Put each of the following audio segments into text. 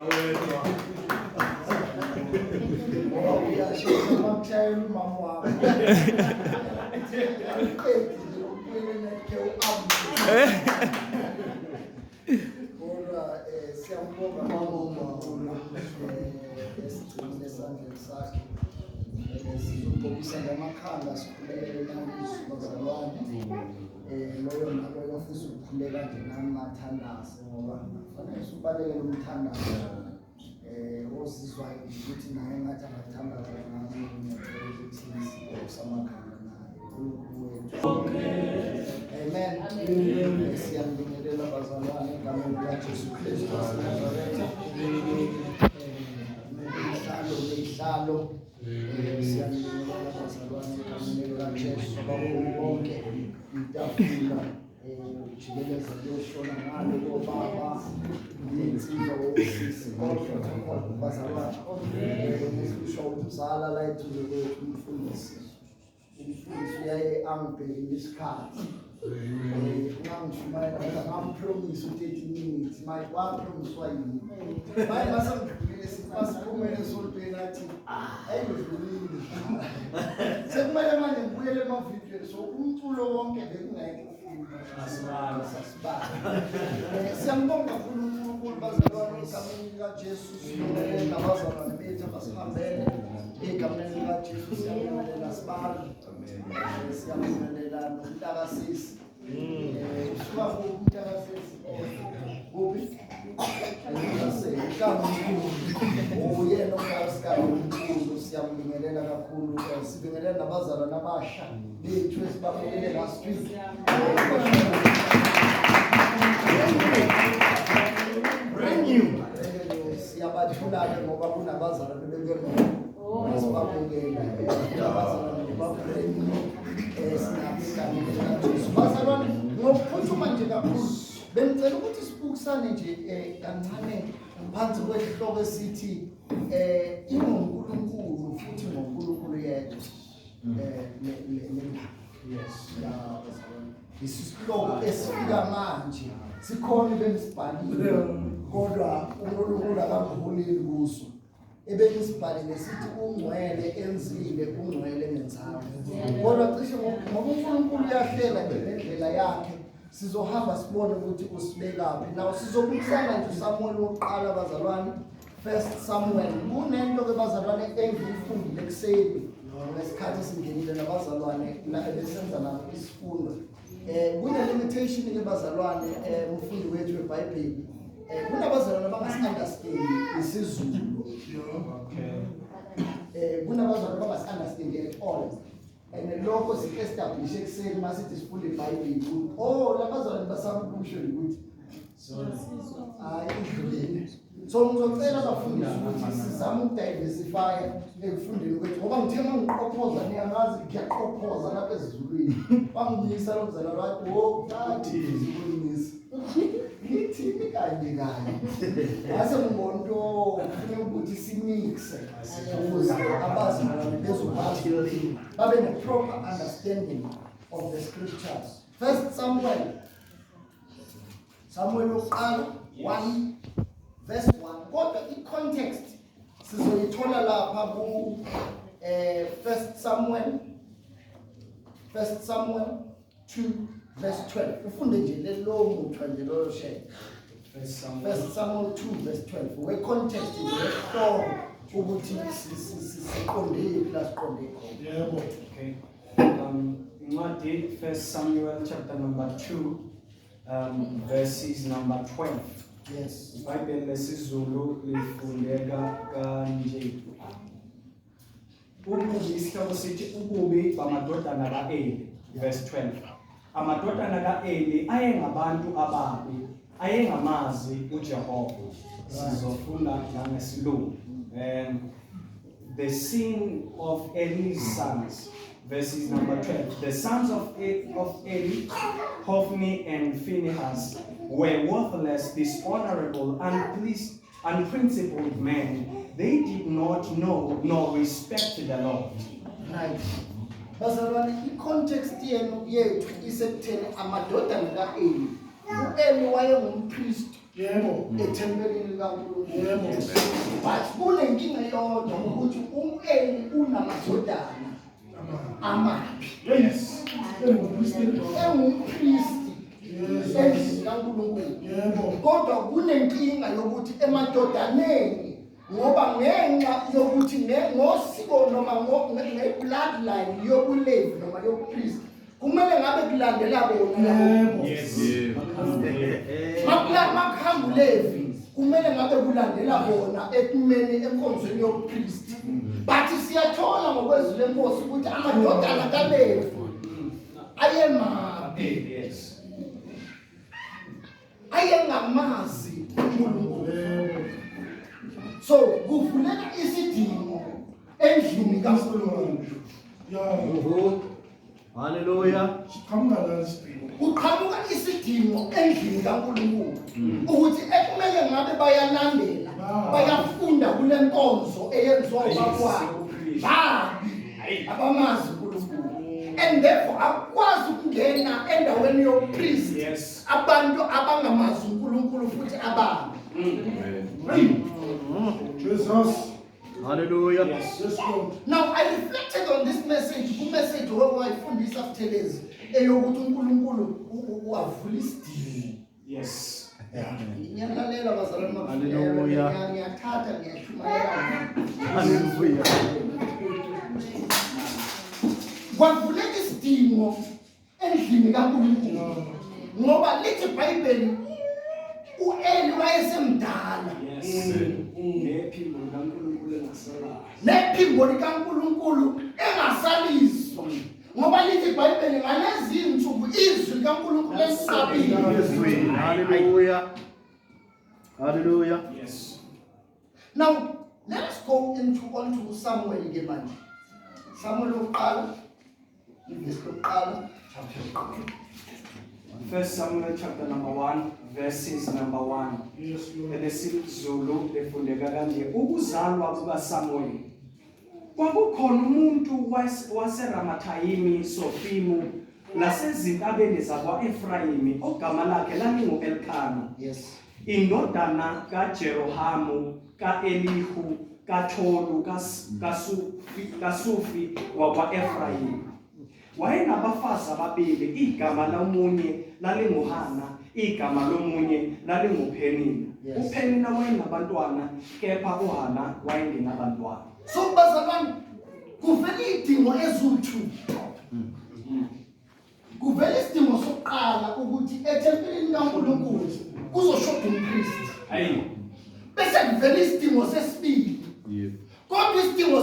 Wedwa. Ngoba uyashesha makushayela umama wakho. Awuqedi nje ubuyele nekhe u-ambe. Kodwa siyambonga uNkulunkulu esigcinile esandleni sakhe. Sizogqokisa ngamakhanda sikhulekele nalizwi bazalwane. Loyo naloyo ofisa ukukhuleka nje nami ngathandaze ngoba kufanele usubalekele umthandazo. Ozizwayo nje ukuthi naye ngathi angathandaza nami, ngiyacela ukuthi sigqokise amakhanda naye. uNkulunkulu wethu. Amen. Siyambingelela bazalwane egameni likaJesu Kristu waseNazaretha. Ihlalo neyihlalo. Siyambingelela bazalwane egameni likaJesu, abaholi bonke, itafula ujikeleza kuyoshona ngalo kobaba nensizwa, osisi, kodwa bazalwane ngisho umzala la eduze kwethu, umfundisi uyaye angibhekile isikhathi. Uma ngishumayela ngampromise u-30 minutes, manje wapromiswa yini manje masengidlulile, sithi masiphumele esontweni athi ayidlulile, sekumele manje ngibuyele emavidiyweni, so umculo wonke bekungekho. Sasibala. Siyambonga kakhulu uNkulunkulu bazalwane egameni likaJesu. Sibingelele nabazalwane bethu abasihambele egameni likaJesu. Siyabingelela sibali. Siyabingelela nomntakasisi. Usuka kuphi umntakasisi? Kuphi? Uyena umntakasikayo omkhulu, siyambingelela kakhulu. Sibingelela nabazalwane abasha bethu esibabukele last week. Brand new. Siyabathula-ke ngoba kunabazalwane bebengekho esibabukela, abazalwane ba-brand new sinabo egameni likaJesu. Bazalwane, ngokuphuthuma nje kakhulu bengicela ukuthi sibukisane nje kancane phansi kwesihloko esithi ingoNkulunkulu futhi ngoNkulunkulu yedwa le ndaba. Ya bazalwane, isihloko esifika manje sikhona bengisibhalile, kodwa uNkulunkulu akamholeli kuso. Ebengisibhalile sithi ungcwele enzile, ungcwele ngenzalo, kodwa cishe ngoba uNkulunkulu uyahlela nje ngendlela yakhe, sizohamba sibone ukuthi usibekaphi. Now sizobukisana nje uSamuel wokuqala bazalwane, First Samuel. Kunento ke bazalwane engiyifundile ekuseni ngesikhathi singenile nabazalwane la ebesenza nabo isifundo. Kune limitation ke bazalwane, umfundi wethu weBhayibheli, kunabazalwane abangasi-understand isiZulu. Kunabazalwane abangasi-understand at all, and lokho si-establish ekuseni masithi sifunda iBhayibheli ukuthi oh, labazalwane basakusho ukuthi hayi, idlulile. So ngizocela abafundisi ukuthi sizame ukudiversifya ekufundeni kwethu, ngoba ngithe uma ngiqophoza, niyangazi, ngiyaqophoza lapha esizulwini, bangiyisa lo mzalwane wathi wo kathi ukunyisa ngithini kanye kanye, ngase ngibona into kufuneka ukuthi simixe ukuze abazalwane bezokwazi babe ne-proper understanding of the scriptures. First Samuel, Samuel wokuqala 1 verse 1, kodwa i-context sizoyithola lapha ku First Samuel, First Samuel 2 verse 12. Ufunde nje lelo muthwa nje loyo share. First Samuel. First Samuel 2 verse 12, we context nje wesihloko ukuthi siqonde la siqonde khona. Yebo. Okay. Incwadi First Samuel chapter number 2 verses number 12. Yes. IBhayibheli lesiZulu lifundeka kanje. Ububi, isihloko sithi ububi bamadodana kaEli, verse 12. Amadodana kaEli ayengabantu ababi, ayengamazi uJehova. Sizofunda nangesilungu. The sin of Eli's sons, verses number 12. The sons of Eli, Hophni and Phinehas, were worthless, dishonorable, unpleased, unprincipled men. They did not know nor respect the Lord. Right. Bazalwane, i-context yenu yethu isekutheni amadodana kaEli. UEli wayengumpriest. Ethempelini likaNkulunkulu. But kunenkinga eyodwa ukuthi u-Eli unamadodana amabi. Engumpristi endlini kaNkulunkulu. Kodwa kunenkinga yokuthi emadodaneni, ngoba ngenxa yokuthi ngosiko noma nge-bloodline yobuLevi noma yobupristi, kumele ngabe kulandela bona labo. Makuhamba uLevi, kumele ngabe kulandela bona ekumeni enkonzweni yobupristi, but siyathola ngokwezwi lenkosi ukuthi amadodana kaLevi ayemabi, ayengamazi uNkulunkulu. So kuvuleka isidingo endlini kaNkulunkulu. Hallelujah. Siqhamuka la isidingo. Kuqhamuka isidingo endlini kaNkulunkulu ukuthi ekumele ngabe bayalandela, bayafunda kule nkonzo eyenziwa ubaba wabo, babi, abamazi uNkulunkulu, and therefore akwazi ukungena endaweni yobupriest abantu abangamazi uNkulunkulu futhi ababi. Jesus. Hallelujah. Yes, Lord. Now I reflected on this message, ku-message owayifundisa Buthelezi, eyokuthi uNkulunkulu wavula isidingo. Ngiyalalela bazalwane. Hallelujah. Ngiyathatha ngiyashumayela. Hallelujah. Kwavuleka isidingo endlini kaNkulunkulu ngoba lithi iBhayibheli uEli wayesemdala. Nephimbo likaNkulunkulu engasalayo. Nephimbo likaNkulunkulu engasalizwa, ngoba lithi iBhayibheli ngalezi insuku izwi likaNkulunkulu elisabile. Hallelujah. Hallelujah. Now let us go into onto Samuel ke manje. Samuel lokuqala, ivesi lokuqala, chapter yokuqala. First Samuel chapter number 1, verses number 1. Yes, Lord. ElesiZulu lifundeka kanje: ukuzalwa kukaSamuel. Kwakukhona umuntu waseRamathayimi Sofimu lasezintabeni zakwa-Efrayimi ogama lakhe lalingu-Elkhana, indodana kaJerohamu kaElihu kaTholu kaSufi wakwa-Efrayimi. Wayenabafazi ababili, igama lomunye lalinguHana, igama lomunye lalinguPhenina. UPhenina wayenabantwana, kepha uHana wayengenabantwana. So bazalwane, kuvela iy'dingo eziwu-two. Kuvela isidingo sokuqala ukuthi ethempelini kaNkulunkulu kuzoshoda umpristi. Bese kuvela isidingo sesibili, kodwa isidingo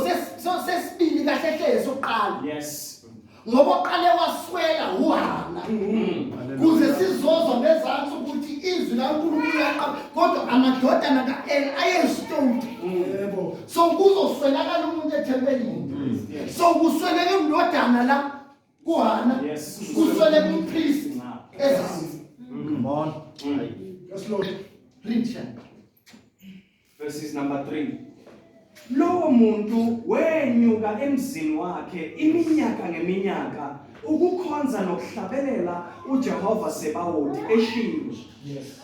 sesibili kahle hle sokuqala, ngoba oqale waswela uHana, kuze sizozwa ngezansi ukuthi izwi laNkulunkulu laqala, kodwa amadodana ka-Eli ayezitoti. So kuzoswelakala umuntu ethempelini, so kusweleke indodana la kuHana, kusweleke umpristi ezansi. Come on. Yes, Lord. Read, Shan. Verses number 3. Lowo muntu wenyuka emzini wakhe iminyaka ngeminyaka ukukhonza nokuhlabelela uJehova Sebawoti eShilo.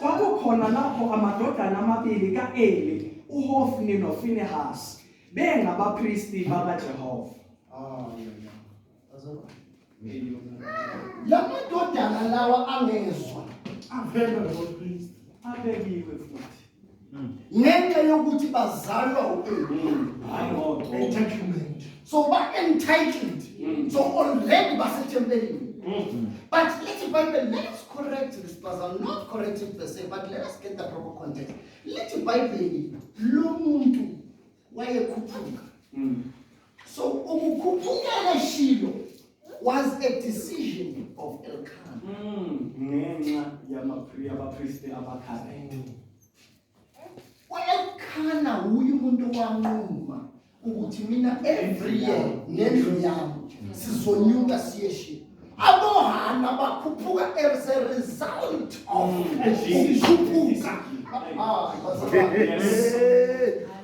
Kwakukhona lapho amadodana amabili kaEli, uHofni noFinehas, bengabapristi bakaJehova. Ah, yeah. La madodana lawa angezwa Avele labapristi. Abekiwe futhi. Ngenxa yokuthi bazalwa u-Eli. Hayi ngoba. Entitlement. So ba-entitled, so already basethempelini. But let the Bible, let us correct this puzzle, not correct it per se, but let us get the proper context. Let the Bible, lo muntu wayekhuphuka. So ukukhuphukela eShilo was a decision of Elkanah. Ngenxa yabapristi abakharet. U-Elkanah uye umuntu owanquma ukuthi mina every year nendlu yami sizonyuka siye eShilo. Abohana bakhuphuka as a result of ukukhuphuka. Ah, bazalwane.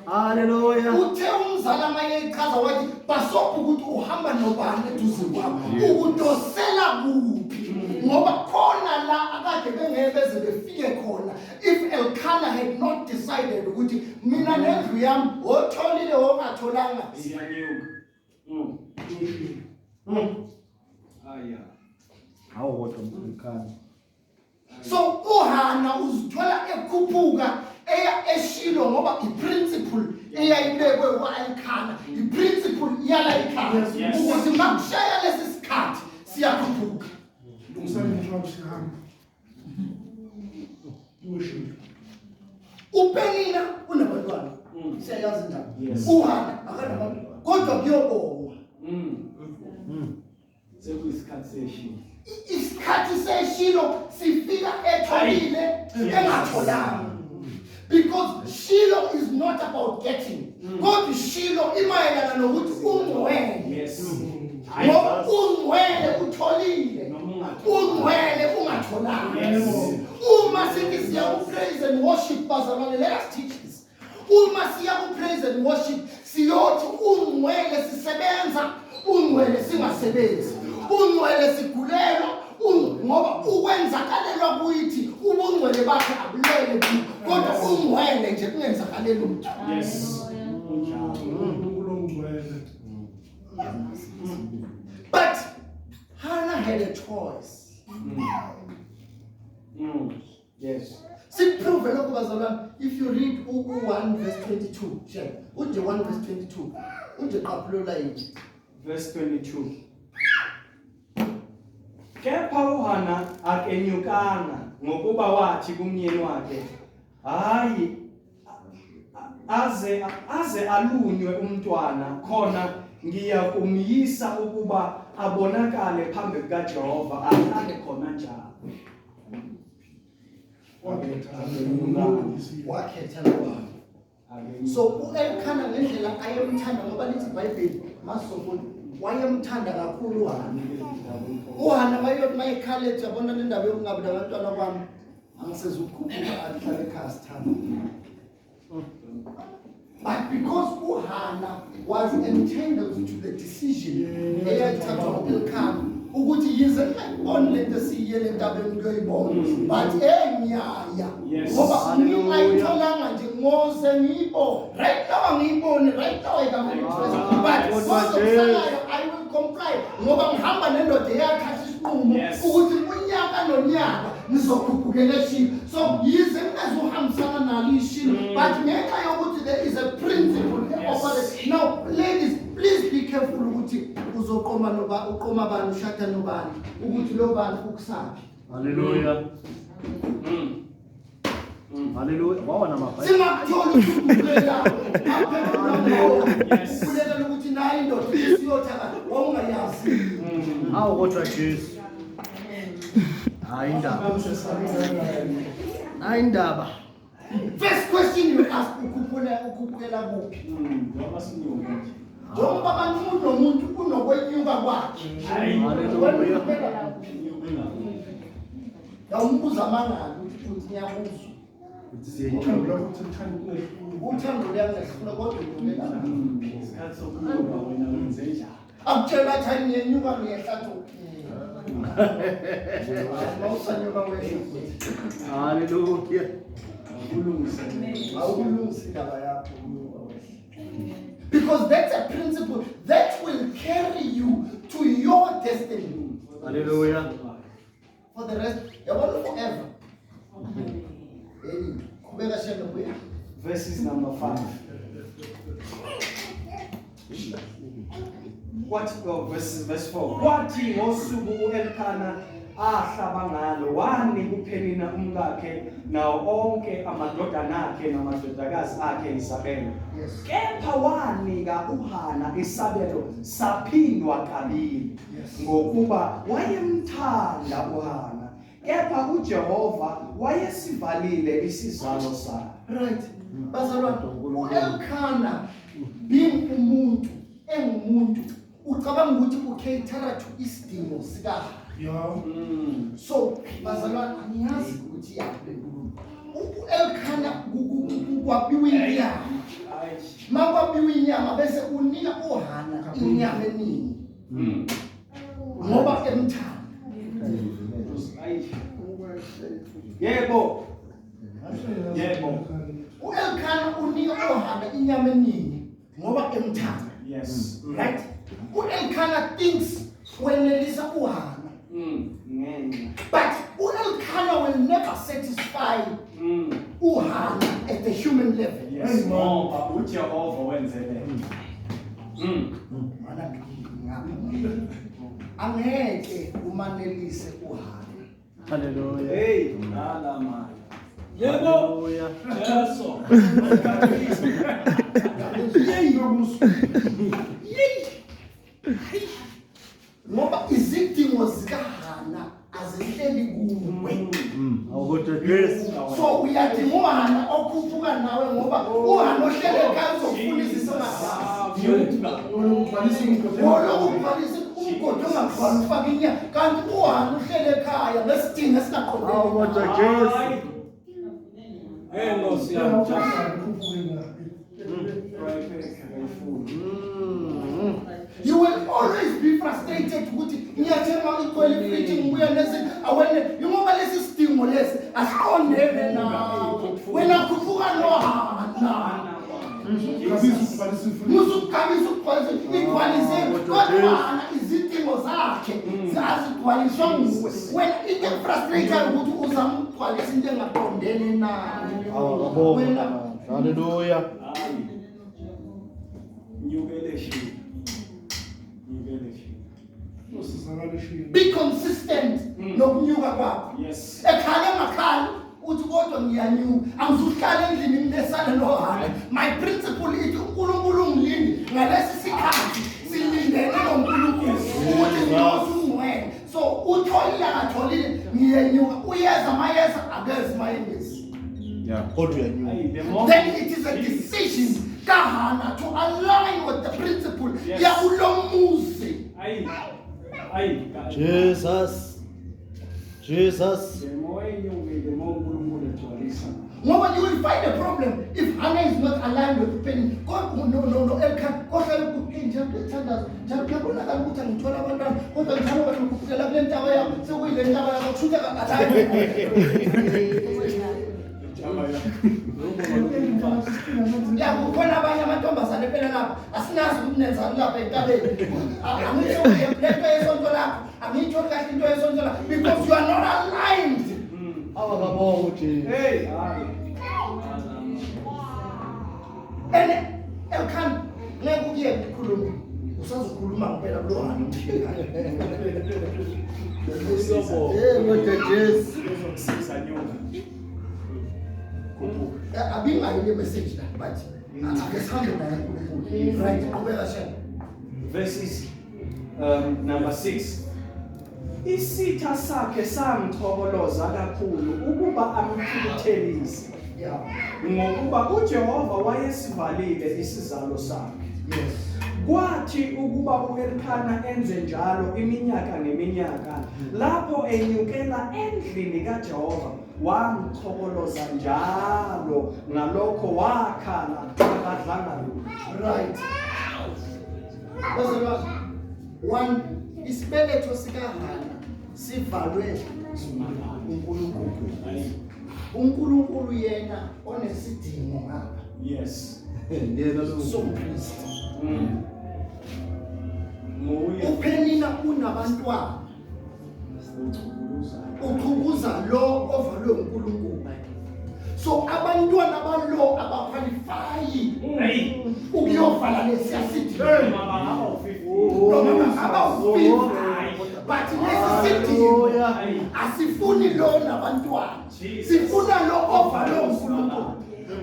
Hallelujah. Uthe umzala mayechaza wathi, "Basopha ukuthi uhamba nobani eduze kwakho, ukudosela kuphi." Ngoba khona la akade bengeke beze befike khona if Elkanah had not decided ukuthi mina nendlu yami otholile ongatholanga. Siyanyuka. Aya. Hawu kodwa mkhana. So uHana uzithola ekhuphuka eya eShilo ngoba iprinciple eyayibekwe uElkana, iprinciple yala ikhaya ukuthi makushaya lesi sikhathi siyakhuphuka. Lungisani umthwalo sihamba. Worship. UPenina unabantwana. Siyayazi indaba. Yes. uHana akanabantwana kodwa kuyobongwa. Sekuyisikhathi seshilo. Isikhathi seshilo sifika etholile engatholanga. Because Shiloh is not about getting. Kodwa Shiloh imayelana nokuthi ungcwele. Yes. Ngoba ungcwele utholile. Noma ungatholanga. Ungcwele ungatholanga. Yes. Uma sithi siya ku praise and worship, bazalwane, let us teach this. Uma siya ku praise and worship, siyothi ungcwele sisebenza, ungcwele singasebenzi, ungcwele sigulelwa, ngoba ukwenzakalelwa kuyithi ubungcwele bakhe abulele kuthi, kodwa ungcwele nje kungenzakaleli lutho. Yes. Kunjalo. uNkulunkulu ongcwele. But Hannah had a choice. Yes. Sikuprove lokho, bazalwane. If you read u-1 verse 22, Shem, unje 1 verse 22, unje qaphulula yini? Verse 22. Kepha uHana akenyukanga ngokuba wathi kumyeni wakhe, hayi, aze alunywe umntwana, khona ngiyakumyisa ukuba abonakale phambi kukaJehova, ahlale khona njalo. Wakhetha. Wakhetha lo. So u-Elkana ngendlela ayemthanda, ngoba lithi iBhayibheli masofuna wayemthanda kakhulu uHana. UHana wayeyothi mayekhala ethi, yabona le ndaba yokungabi nabantwana kwami, angisezukukhuphuka, ahlale ekhaya sithanda. But because uHana was entangled to the decision eyayithathwa u-Elkana ukuthi yize ngingayiboni lento esiyiyele entabeni kuyoyibona, but engiyaya Yes. ngoba ngingayitholanga nje ngose ngiyibone right now, angiyiboni right now, I am interest, but kozokusalayo I will comply ngoba ngihamba nendoda eyathatha isinqumo Yes. ukuthi unyaka nonyaka ngizokhuphukela eShilo. So yize ngingezuhambisana nalo iShilo, but ngenxa yokuthi there is a principle e-operate. Now ladies, please be careful ukuthi uzoqoma noba uqoma bani, ushada nobani, ukuthi lo bani ukusaphi. Hallelujah. Hallelujah. Wawona mabhayi. Singakutholi ukukhulela ukhulela ukuthi nayo indoda isiyothaka wawungayazi. Hawu kodwa Jesu. Hayi indaba. Hayi indaba. First question you ask, ukhuphula ukhuphukela kuphi? Njengoba sinyuka nje. Njengoba abantu nomuntu unokwenyuka kwakhe. Hallelujah. Yawumbuza amangaki ukuthi uthi ngiyakuzwa. Uthi siyenyuka. Uthando lwakho uthi luthanda ukungehlula. Uthando luyangehlula, kodwa unyukela kuphi? Isikhathi sokunyuka wena wenze njani? Akutshela athi hayi, ngiyenyuka ngiyehla, athi mawusanyuka wehla futhi. Hallelujah. Ukulungiselela. Awukulungisa indaba yakho unyuka wehla, because that's a principle that will carry you to your destiny. Hallelujah. For the rest, yabona, forever. Hey, qhubeka shembe buya. Verses number 5. Kwathi, oh, verse 4. Kwathi ngosuku uElkana ahlaba ngalo, wanika uPhenina umkakhe nawo onke amadodana akhe namadodakazi akhe isabelo. Kepha wanika uHana isabelo saphindwa kabili ngokuba wayemthanda uHana. Kepha uJehova wayesivalile isizalo sakhe. Right, bazalwane, u-Elkana being umuntu, engumuntu, ucabanga ukuthi ucatera to isidingo sikaHana. So bazalwane, angiyazi ukuthi yaphi le nkulumo. U-Elkana kwabiwa inyama. Hayi. Makwabiwa inyama bese unika uHana inyama eningi ngoba emthanda. Yebo. Yebo. U-Elkhana unika uHana inyama eningi ngoba emthanda. Yes. Right? U-Elkhana thinks wenelisa uHana. Ngenxa. But u-Elkhana will never satisfy uHana at the human level. Yes. Ngoba uJehova wenzele. Mana ngapha. Angeke umanelise uHana. Hallelujah. Hey, lala manje. Yebo. Hallelujah. Jesu. Yey! Ngoba izidingo zikaHana azihleli kuwe. Awukodwa Jesu. So uyadinga uHana okhuphuka nawe ngoba uHana ohlele ekhaya uzofuna iziso ongazazi. Wona ukugcwalisa umgodi ongagcwali ufake inyama kanti uHana uhlele ekhaya ngesidingo esingaqondene. Awukodwa Jesu. Hey Nkosi yami. You will always be frustrated ukuthi ngiyathenga igcwele ifriji ngibuya nesi awene ingoba lesi sidingo lesi asiqondene nawe wena khuphuka noHana musukugabisa ukugcwalisa igcwalise kodwa uHana izidingo zakhe azigcwaliswa nguwe wena into ekufrustrate ukuthi uzama ukugcwalisa into engaqondene nawe Awubonga. wena. Hallelujah. Hayi. Nyukele shi. Nyukele shi. Be consistent nokunyuka kwakho. Yes. Ekhale engakhali uthi kodwa ngiyanyuka angizuhlala endlini nginesana noHana. My principle ithi uNkulunkulu ungilindi ngalesi sikhathi silindene noNkulunkulu ukuthi ngiyose ungcwele. So utholile akatholile ngiyenyuka uyeza mayeza akezi mayengezi. Yeah, kodwa uyanyuka. Hayi, the more Then it is a decision kaHana to align with the principle Yes. yakulomuzi. Hayi. Hayi. Jesus. Jesus. The more enyuke, the more uNkulunkulu egcwalisa. Ngoba you will find a problem if Hannah is not aligned with Penny. God, no, Elkan, kohlale ku hey njalo kuyathandaza. Njalo kuyabonakala ukuthi angithola abantwana kodwa njalo bantu kukhuphukela kule ntaba yakho sekuyile ntaba yakho kushuthi aka-align. Ya kukhona abanye amantombazane phela lapha asinazi ukuthi nenzani lapha entabeni. Angitsho lento yesonto lakho, angiyitholi kahle into yesonto lakho because you are not aligned. Awakabonga uJesu. Hey, hayi. And Elkan ngeke ukuyeke ukukhuluma. Usazokhuluma ngempela kulo Hana. Eh, kodwa Jesu. Uzokusiza nyuka. Khuphuka. Abingayi le message la but ake sihambe naye uNkulunkulu. Right, qhubeka shela. Verses number 6. Isitha sakhe samchokoloza kakhulu ukuba amthukuthelise Yeah. ngokuba uJehova wayesivalile isizalo sakhe. Yes. Kwathi ukuba uElkhana enze njalo iminyaka ngeminyaka lapho enyukela endlini kaJehova wamchokoloza njalo ngalokho wakhala akadlanga lutho. Right. Bazalwane, one isibeletho sikaHana sivalwe uNkulunkulu. uNkulunkulu yena onesidingo ngapha. Yes. Yena lo. Sompriest. Nguye uPhenina unabantwana uchukuluza. uchukuza lo ovalwe uNkulunkulu. So abantwana balo abaqualify Hey. ukuyovala lesiya sidingo. Noma bangaba u-50. Noma bangaba u-50 but lesi sidingo asifuni lo nabantwana. Jesus. Sifuna lo ovalwe uNkulunkulu.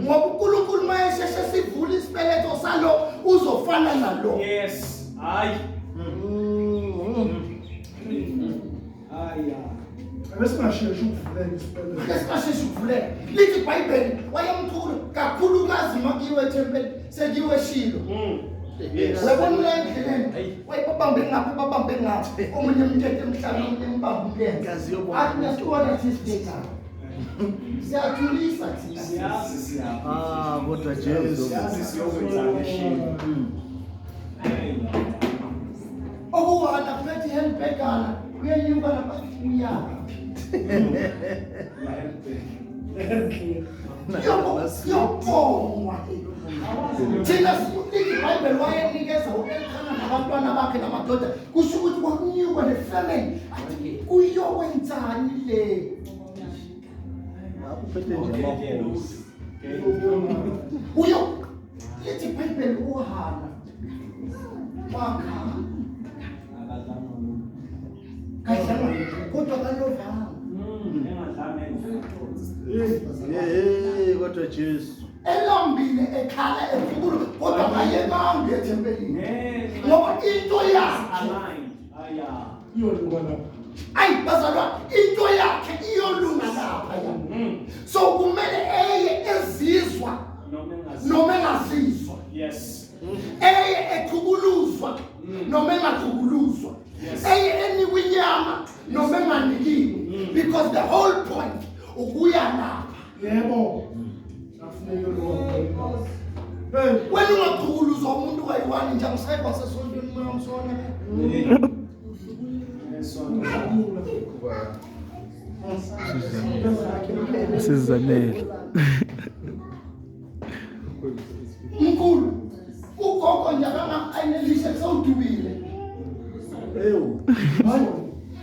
Ngoba uNkulunkulu mayesheshe sivula isibeletho salo uzofana nalo. Yes. Hayi. Hayi. Abesingasheshi ukuvuleka isibelelo. Ake singasheshe ukuvuleka. Lithi iBhayibheli wayemkhulu kakhulukazi makuyiwe ethempelini sekuyiwe Shilo. Yes. Uyabona ula endleleni wayebabambe ngapha babambe ngapha omunye umthethe emhlane omunye embambe umlenze. Ngazi yobona. Athi nasibona sisibheka. Siyathulisa thina. Siyazi siyaphi. Ah, kodwa Jesu. Siyazi siyokwenzani eShilo. Hey. Okuhana kuphethe handbagana uyenyuka lapha uyaphi. Yobongwa. Thina sikunike iBhayibheli, wayenikeza u-Elkhana nabantwana bakhe namadoda. Kusho ukuthi kwakunyukwa nefamily, athi kuyokwenzani le. Uphethe nje amahosi. Uyo lithi iBhayibheli uHana wakhala, kadlanga kodwa kalovanga. Hey, kodwa Jesu. Elambile, ekhala, ephukulu, kodwa kayekanga ethempelini ngoba into yakhe Iyolunga lapha. Ayi bazalwa, into yakhe iyolunga lapha ya. So kumele eye ezizwa noma engazizwa, eye echukuluzwa noma engachukuluzwa, eye enikwa inyama noma enganikiwe, because the whole point ukuya lapha. Yebo. Akufuneka iyolunga. Hey. Wena ungachukuluzwa umuntu kayi-one nje, angisayi kwasesontweni mayamsona. Uhlukula. Sizanele. Mkhulu, ugogo nje akanga-anelishe, sewudubile. Ewu. Hayi,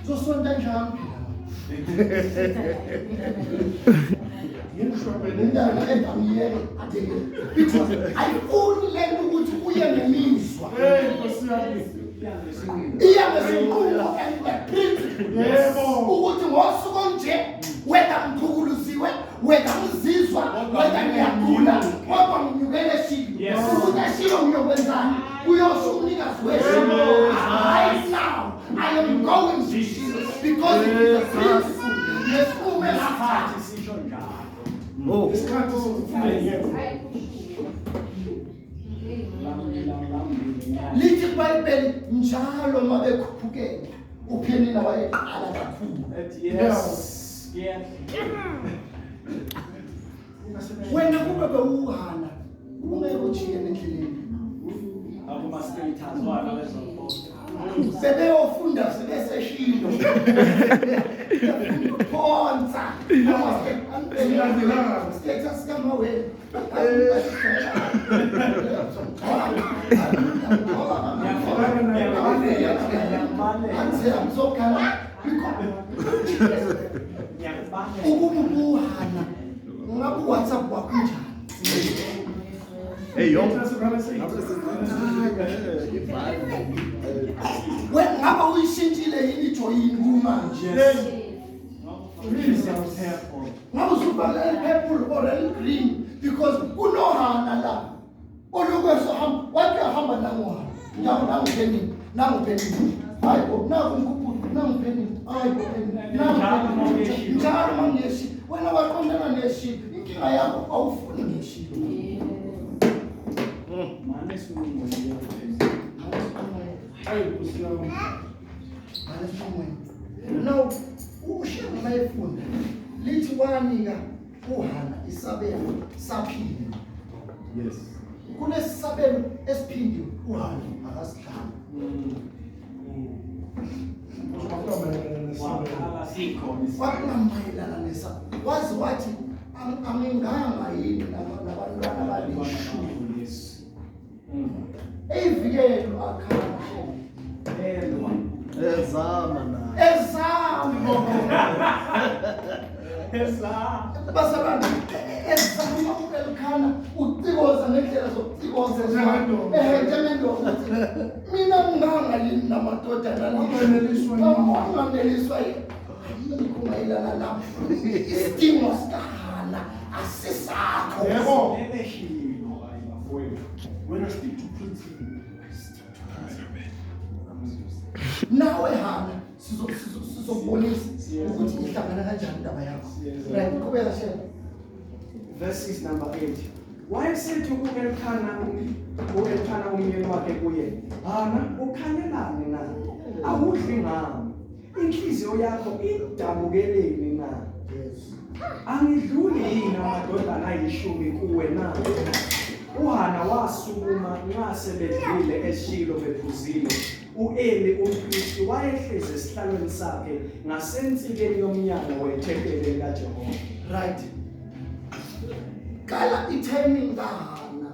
zosonta njani phela? Ngimshwabene. Umntana engangiyeke athi because ayifuni le nto ukuthi uye ngemizwa. Hey, Nkosi yami. Iya ngesinqumo and the principle. Yebo. Ukuthi ngosuku nje, whether ngichukuluziwe, whether ngizizwa, whether ngiyagula, kodwa nginyukele eShilo. Ukuthi eShilo ngiyokwenzani, kuyosho umnikazi weShilo. Right now I am going to Shilo because it is a principle nesinqumo engathathi. Oh. Isikhathi sokufuna yebo. Lithi iBhayibheli njalo uma bekhuphukela, uPhenina wayeqala kakhulu. Yes. Yeah. Wena kube bewuHana, ungeke ujiye endleleni. Akuma status wala bezofunda. Sebeyofunda sebeseshilo phonsa status kamawenu. Angizokhala ukuba ubuHana, ngabe uWhatsApp wakho njani? Hey, yo. Wena ngabe uyishintshile yini ijoyini kumanje? Ngabe usubhala purple or green? Because kunoHana la olokhu esohamba, wathi uyahamba, nanguHana, nangu, nanguPhenini, nanguPhenini, hayi bo, naku mkhuphuli, nanguPhenini, hayi bo, Phenini, nangu njalo mangeshi. Wena waqondana neshilo, inkinga yakho awufuni ngeshilo. Mane sinqumo. Hayi, Nkosi yami. Now uShembe mayefunda lithi wanika uHana isabelo saphinda. Kunesabelo esiphindiwe, uHana akasidlali. Kwakungamayelana nesabelo. Wakhala sikhona. Kwakungamayelana nesabelo, waze wathi, "Anginganga yini nabantwana balishumi?" Eyivikelo akhala. Elwa. Ezama na. Ezama. Ezama. Bazalwane, ezama u-Elkhana, ucikoza ngendlela zokucikoza. Njengendoda. Ehe, njengendoda uthi, mina nginganga yini namadodana? Wanganeliswa yini? Wanganeliswa yini? Ayikho mayelana nami, isidingo sikaHana asisakho. Yebo. Eleshilo hayi bafowethu. Wena stick to principle. Nawe Hana, sizokubonisa ukuthi ihlangana kanjani indaba yakho. Right, qhubeka shela. Verses number 8. Wayesethi u-Elkhana umyeni wakhe kuye, "Hana, ukhalelani na? Awudli ngami? Inhliziyo yakho idabukeleni na? Angidluli yini amadodana ayishumi kuwe na?" UHana wasukuma nxa sebedlile eShilo bephuzile. U-Eli umpristi wayehlezi esihlalweni sakhe ngasensikeni yomnyango wethempeli likaJehova. Right, qala i-timing kaHana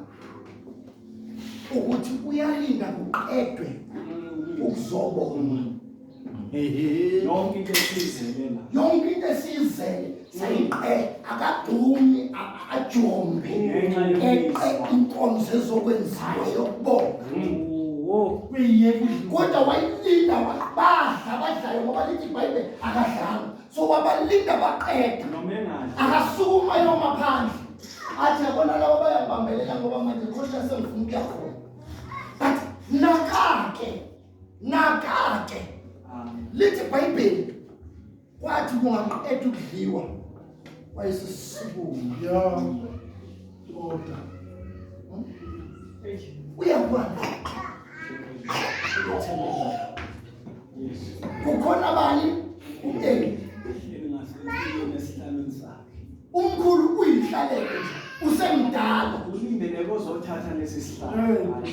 ukuthi uyalinda kuqedwe ukuzobonga. Yonke into esizele la. Yonke into esiyizele sayiqe, akadumi ajombe Ngenxa eqe yomizwa. Inkonzo ezokwenziwa yokubonga. Kuyiyeka udliwa. Kodwa wayilinda, badla abadlayo, ngoba lithi iBhayibheli akadlanga, so wabalinda baqeda. Noma engadli. Akasukuma yoma phandle athi, yabona laba bayangibambelela ngoba manje khosha sengifuna ukuya khona, but nakake nakake. Amen. Lithi iBhayibheli kwathi kungaqeda ukudliwa wayesesukuma. Ya. Order. Uyabona, Yes. kukhona bani? U-Eli. Ehleli ngasensikeni esihlalweni sakhe. Umkhulu uyihlalele nje, usemdala. Ulinde nekozothatha lesi sihlalo. Hey, Nkosi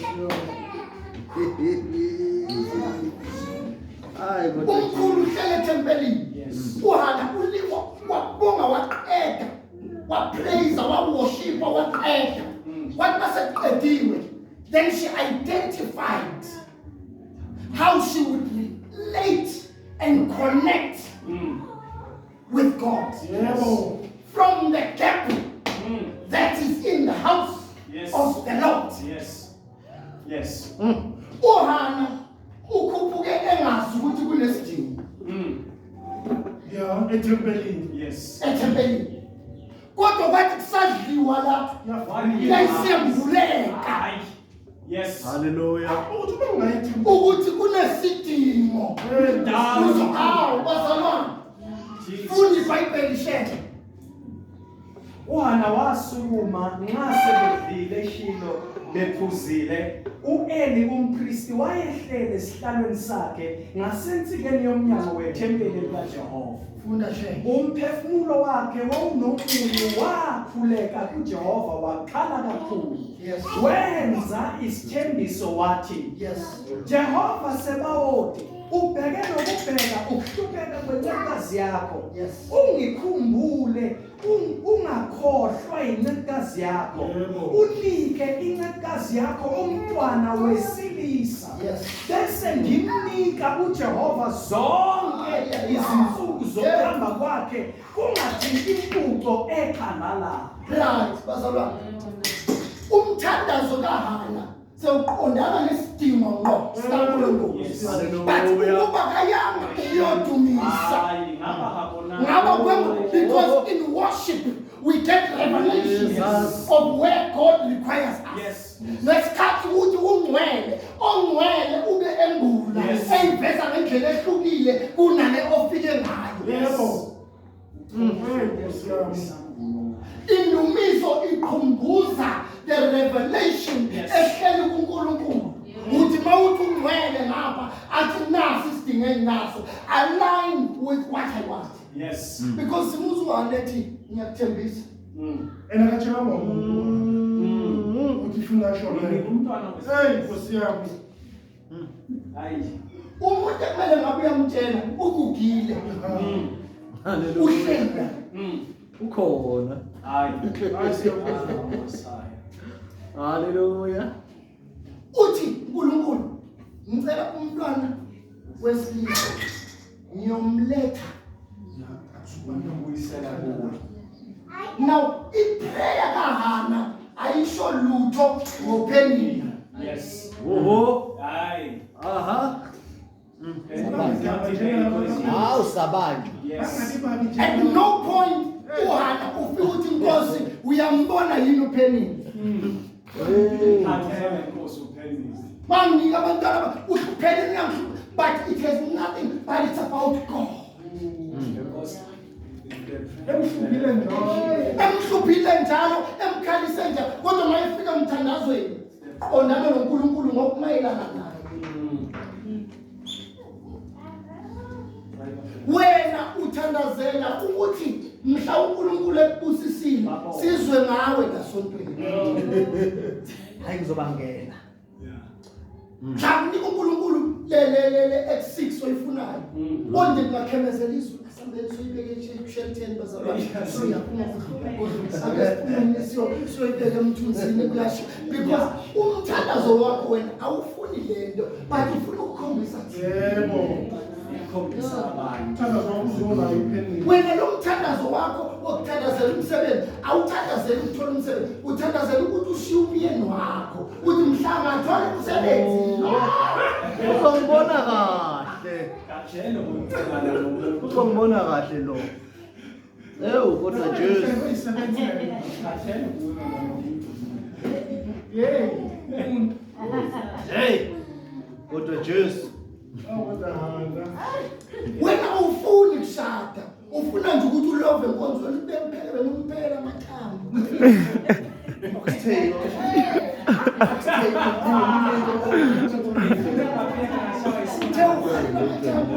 yami. Hayi kodwa. Umkhulu uhlele ethempelini. UHana uliwa, wabonga, waqeda, wapraise, waworshipa, waqeda. Wathi masekuqediwe, then she identified how she would relate and connect with God from the gap that is in the house of the Lord. UHana ukhuphuke engazi ukuthi kunesidingo Ya, ethempelini. Ethempelini, kodwa kwathi kusadliwa lapho yayisembuleka. Hayi. Yes. Hallelujah. Ukuthi uma ungayithi Ukuthi kunesidingo. Hey, Hawu bazalwane, funda iBhayibheli shele. UHana wasukuma nxa sebedlile eShilo bephuzile. U-Eli umpristi wayehlele esihlalweni sakhe ngasensikeni yomnyango wethempeli likaJehova. Funda shele. Umphefumulo wakhe wawunomunyu, wakhuleka kuJehova, wakhala kakhulu. Wenza isithembiso wathi, Jehova Sebawoti, ubheke nokubheka ukuhlupheka kwencekukazi yakho. Ungikhumbule, ungakhohlwa incekukazi yakho. Unike incekukazi yakho umntwana wesilisa. Bese ngimnika uJehova zonke izinsuku zokuhamba kwakhe, kungathinti impuco ekhanda lakhe. Right, bazalwane, umthandazo kaHana sewuqondana nesidingo ngqo sikaNkulunkulu, but ukuba kayanga ukuyodumisa, Hayi, ngaba akabonanga. ngaba because in worship we get revelation Jesus. of where God requires us. Ngesikhathi ukuthi ungcwele, ongcwele ube embula, eyiveza ngendlela ehlukile kunale ofike ngayo. Yebo. Hey, Nkosi yami. Indumiso iqhumbuza the revelation ehleli kuNkulunkulu, uthi mawuthi ungcwele ngapha, athi nasi isidingo enginaso, align with what I want. Because simuzwa lethi ngiyakuthembisa. And akatshelanga umuntu ukuthi ifuna asho leyo. Umntwana Hey, Nkosi yami. Hayi. Umuntu ekumele ngabe uyamtshela ugugile. Hallelujah. Uhleli. Ukhona. Hayi. Hayi, siyabonga. Messiah. Hallelujah. Uthi uNkulunkulu, ngicela umntwana wesilisa, ngiyomletha. Ubuyisela kuwe. Now iprayer kaHana ayisho lutho ngoPhenina. Oho. Hayi. Aha. Hawu sabantu. Bangabi babi At nje. no point uHana ufika uthi, Nkosi, uyambona yini uPhenina? Khathele Nkosi uphendule. Banginika abantwana uPhenina uyangihlupha, but it has nothing, but it's about God. Nkosi. Emhluphile njalo. Emhluphile njalo, emkhalise njalo, kodwa uma efika emthandazweni qondana noNkulunkulu ngokumayelana naye. Wena uthandazela ukuthi mhla uNkulunkulu ekubusisile sizwe ngawe nasontweni. Hayi, ngizobangena. Mhlawumbe unika uNkulunkulu le le le le X6 oyifunayo. Konje kungakhemezela izulu asambeni soyibeke eshelteni bazalwane. Soyaphuma ake siyoyibeka emthunzini kuyasho because umthandazo wakho wena awufuni lento but ufuna ukukhombisa thina. Yebo. Ikhombisa abantu. Umthandazo wakho uzonayo iphenile. Wena lo mthandazo wakho wokuthandazela umsebenzi awuthandazeli ukuthola umsebenzi, uthandazela ukuthi ushiye umyeni wakho uthi mhla ngathola umsebenzi lo. Uzongibona kahle. Kajelo ngokucebana nomuntu. Uzongibona kahle lo. Ewu kodwa Jesu. Kajelo ngokucebana nomuntu. Yey. Umuntu. Hey. Kodwa Jesu. Awu kodwa hana. Wena awufuni kushada, ufuna nje ukuthi ulove enkonzweni ube mphele bengumphela amathambo. Oxtail. Uthe uhalela amathambo.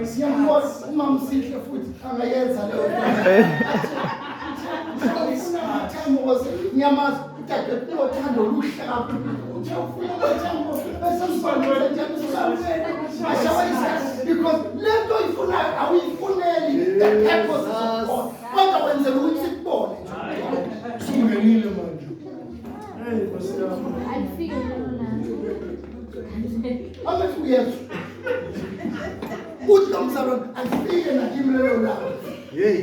Ngiyambona umamsihle futhi angayenza leyo nto. Ufuna amathambo ngoba ngiyamazi udade unothando oluhle kakhulu. Uthe ufuna amathambo bese usibalule njalo usibalule. Ashawayisa because le nto oyifunayo awuyifuneli the purpose of God. Kodwa wenzela ukuthi sikubone nje. Usungenile manje. Hey Nkosi yami. Alifike lelo langa. Amethi uyezwa. Uthi lo mzalwane alifike nakimi lelo langa. Hey.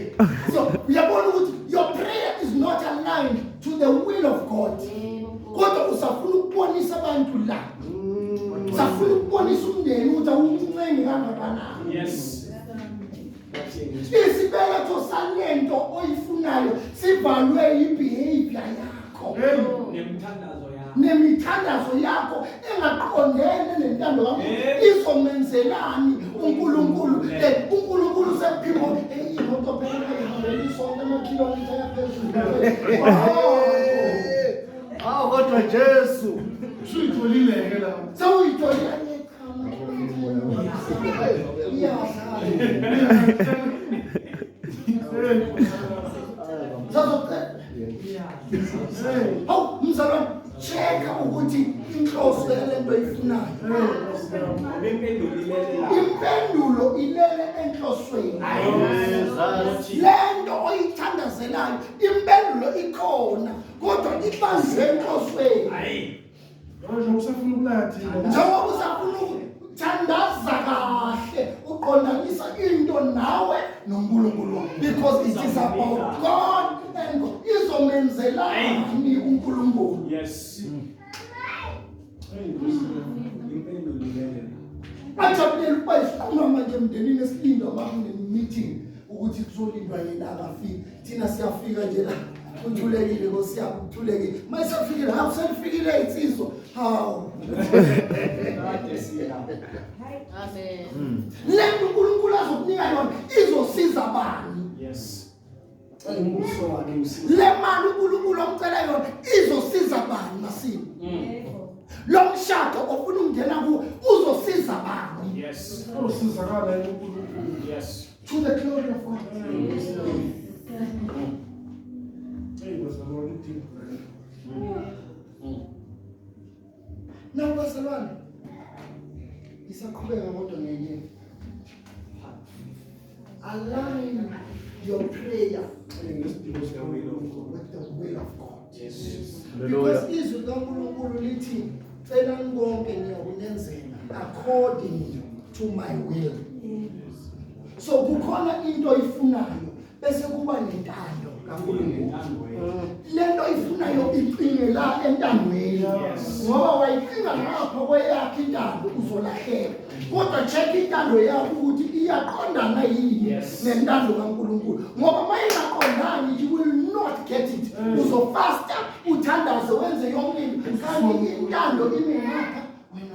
So uyabona ukuthi your prayer is not aligned to the will of God. Yebo. Kodwa usafuna ukubonisa abantu la. Usafuna ukubonisa umndeni ukuthi awumncengi kangakanani. Yes. Isibeletho salento oyifunayo sivalwe yibehavior yakho. Hey. Nemthandazo yakho. Nemithandazo yakho engaqondene nentando kaNkulunkulu izomenzelani uNkulunkulu? uNkulunkulu sekuphimo imoto phela ihambela isonto amakhilomitha ayaphezulu. Awu kodwa Jesu. Usuyitholile ke la. Sewuyitholile iyadlala. Hey Nkosi yami. Sazocela. Hey. Hawu mzalwane, checka ukuthi inhloso yalento oyifunayo. Hey Nkosi yami. Ngoba impendulo ilele la. Impendulo ilele enhlosweni. Jesus. Lento oyithandazelayo impendulo ikhona kodwa ibanjwe enhlosweni. Hayi. Njengoba usafuna ukulaya thina. Njengoba usafuna ukuthandaza kahle uqondanisa into nawe noNkulunkulu wakho because it is about God and God. Izomenzelani uNkulunkulu? Yes. Hey Nkosi yami. Impendulo ilele la. Ajabulela ukuba isiqhuma manje emndenini esilindwa uma kune-meeting ukuthi kuzolindwa yena akafiki. Thina siyafika nje la kuthulekile Nkosi yami, kuthulekile. Uma sefikile, hawu selifikile insizwa. Hawu. Kade sila. Amen. Le nto uNkulunkulu azokunika yona izosiza bani? Yes. Umbuso wakhe usiza. Le mali uNkulunkulu amcela yona izosiza bani masini? Yebo. Lo mshado ofuna ukungena kuwo uzosiza bani? Yes. Usizakala yena uNkulunkulu. Yes. To the glory of God. Hey Nkosi yami. Hey bazalwane idingo. Nawu bazalwane, isaqhubeka kodwa ngenye. Align your prayer Ngesidingo sikaNkulunkulu. with the will of God. Yes. Because izwi likaNkulunkulu lithi celani konke ngiyakunenzela according to my will. So kukhona into oyifunayo bese kuba nentando kaNkulunkulu. Lento oyifunayo iqine la entandweni. Ngoba wayicinga ngapha kweyakhe intando uzolahleka. Kodwa check intando yakho ukuthi iyaqondana yini Yes. nentando kaNkulunkulu. Ngoba mayingaqondani you will not get it. Uzofasta uthandaze wenze yonke into kanti intando imi ngapha wena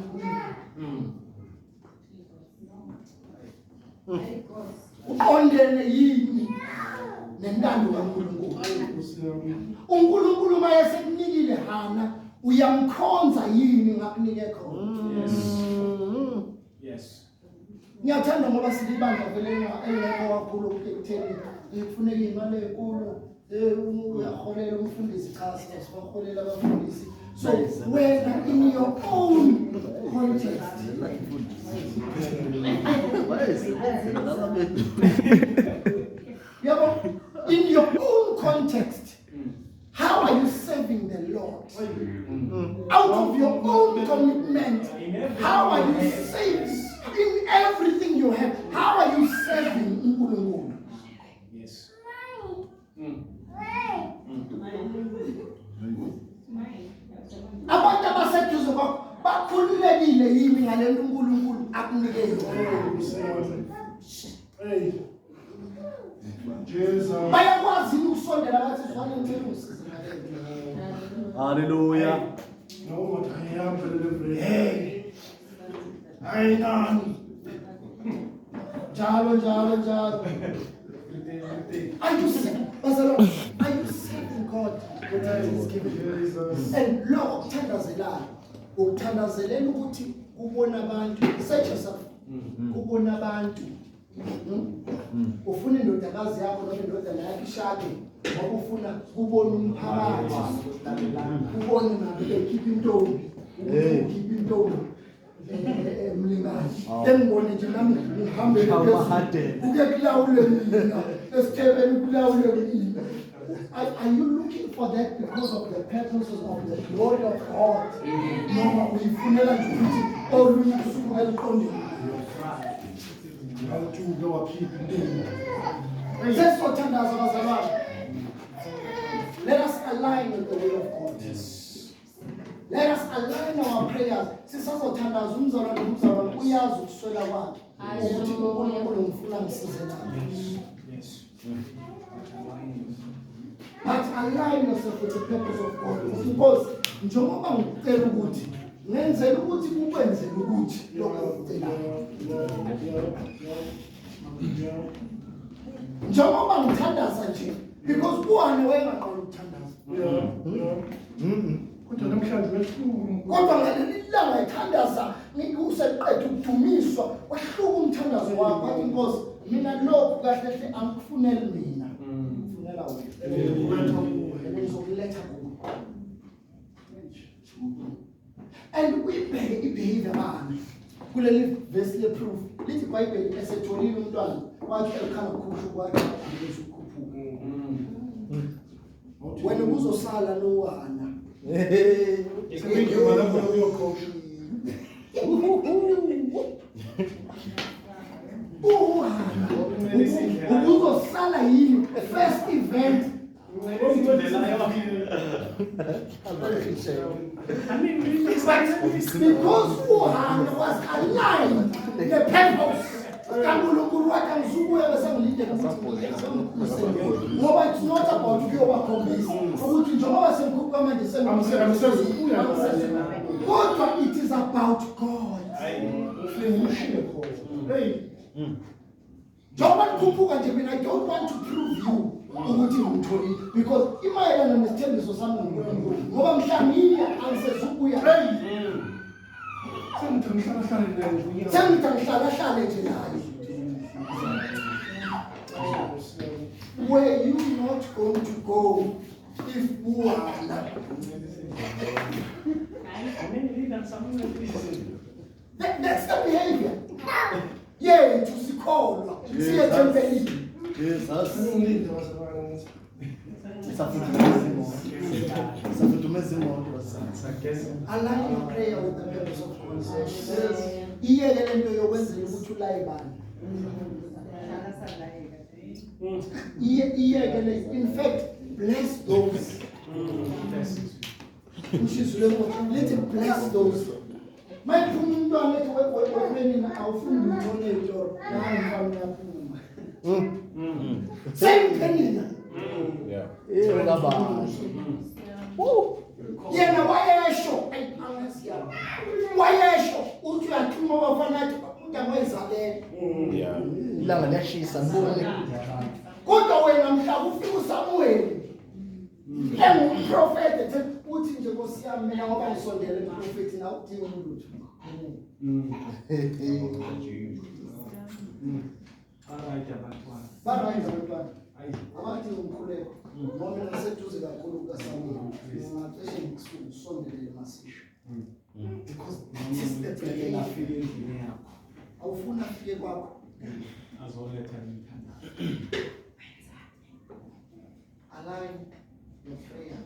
umi. Uqondene yini nentando kaNkulunkulu? Nkosi yami. uNkulunkulu mayesekunikile hana uyamkhonza yini ngakunike khona? Yes. Yes. Ngiyathanda ngoba silibandla vele elingekho kakhulu ekutheni kufuneka imali enkulu. Uyaholela umfundisi, cha, sibaholela abafundisi. So wena in your own context, yabo, in your own context, how are you serving the Lord? Out of your own commitment, how are you saving? In everything you have, how are you serving uNkulunkulu? Yes. Abantu abaseduze kwakho bakhululekile yini ngalento uNkulunkulu akunike yona? Hey. Jesus. Bayakwazi yini ukusondela bathi, "Zwane, ngicela ungisize ngalento"? Hallelujah. No, what I am for the Hey. Hayi nani. Njalo, njalo, njalo. Are you bazalwane, are you serving God with what He has given you? Jesus. And lokho okuthandazelayo, ukuthandazelela ukuthi kubona abantu, search yourself, kubona abantu. Ufuna indodakazi yakho noma indodana yakho ishade ngoba ufuna kubona umphakathi, ubone nabo bekhipha intombi, ukuthi ukhipha intombi, mlingane, engibone nje nami ngihambe Awumahadela. kuke kulawule mina esithebeni, kulawule mina. Are you looking for that because of the purposes of the glory of God? Noma uyifunela nje ukuthi olunye usuku eliqonde? Awuthuke wakhipha intombi. Sesizothandaza, bazalwane. Let us align with the will of God. Let us align our prayers. Sisazothandaza, umzalwane nomzalwane uyazi ukuswela kwakhe. Ukuthi uNkulunkulu ngifuna ngisize naye. But align yourself with the purpose of God. Ukuthi, Nkosi, njengoba ngicela ukuthi ngenzela ukuthi kukwenzele ukuthi lokho ngikucelayo. Njengoba ngithandaza nje, because uHana wayengaqala ukuthandaza. Kodwa namhlanje wehluka. Kodwa ngaleli langa ethandaza, useqeda ukudumiswa, wahluka umthandazo wakhe, wathi, "Inkosi, mina lokhu kahle hle angikufuneli mina, ngifunela wena." Kuwe. Ngizokuletha kuwe. And uyibheke i-behavior bani kuleli verse le-proof, lithi iBhayibheli esetholile umntwana wathi Elkhana khusha kwathi angeze ukukhuphuka. Wena ubuzosala noHana? Sekuyindima lapho uyokhosha. UHana ubuzosala yini first event? But because uHana was aligned the purpose kaNkulunkulu, wathi, "Angisukuya bese ngilindele ukuthi sengikhuse," ngoba it's not about ukuyobakhombisa ukuthi njengoba sengikhuphuka manje Angisezukuya. kodwa it is about God. Ufike ushiye khona. Hey. Njengoba nikhuphuka nje, mina I don't want to prove you ukuthi ngimtholile, because imayelana nesithembiso sami noNkulunkulu, ngoba mhla ngiya angisezukuya. Hey. Sengithi ngihlala hlale naye nje. Sengithi angihlala hlale nje naye. Were you not going to go if uHana That's the behavior yethu, sikholwa siye ethempelini. Jesus. Ngilinde, bazalwane. Safudumeza imoto. Safudumeza imoto, bazalwane. Align your prayer with the purpose of God. Iyeke lento yokwenzela ukuthi ulaye bani. Iyeke le. In fact, bless those. Ushizo lenkosi lithi, "Bless those." Mayiphuma umntwana ethi wepenina, awufuni lutho ney'toro, nawe mfana uyaphuma. Same Penina. Eh kabani. Yena wayesho, ayi, angazi yami, wayesho uthi uyathuma abafana, athi umuntu angayizalela. Ilanga liyashisa, ngibone. Kodwa wena mhla kufika uSamuweli engumprofeti ethi uthi nje, "Nkosi yami, mina ngoba ngisondele emprofethi, awudingi lutho." Ba-right abantwana. Ba-right abantwana. Abathi umkhuleko ngoba mina ngiseduze kakhulu kukaSamuel, ngingacishe ngikusondelele masisho because that is the Ngeke place. ngafika endlini yakho. Awufuni afike kwakho. Azoletha imithandazo. Align your prayer.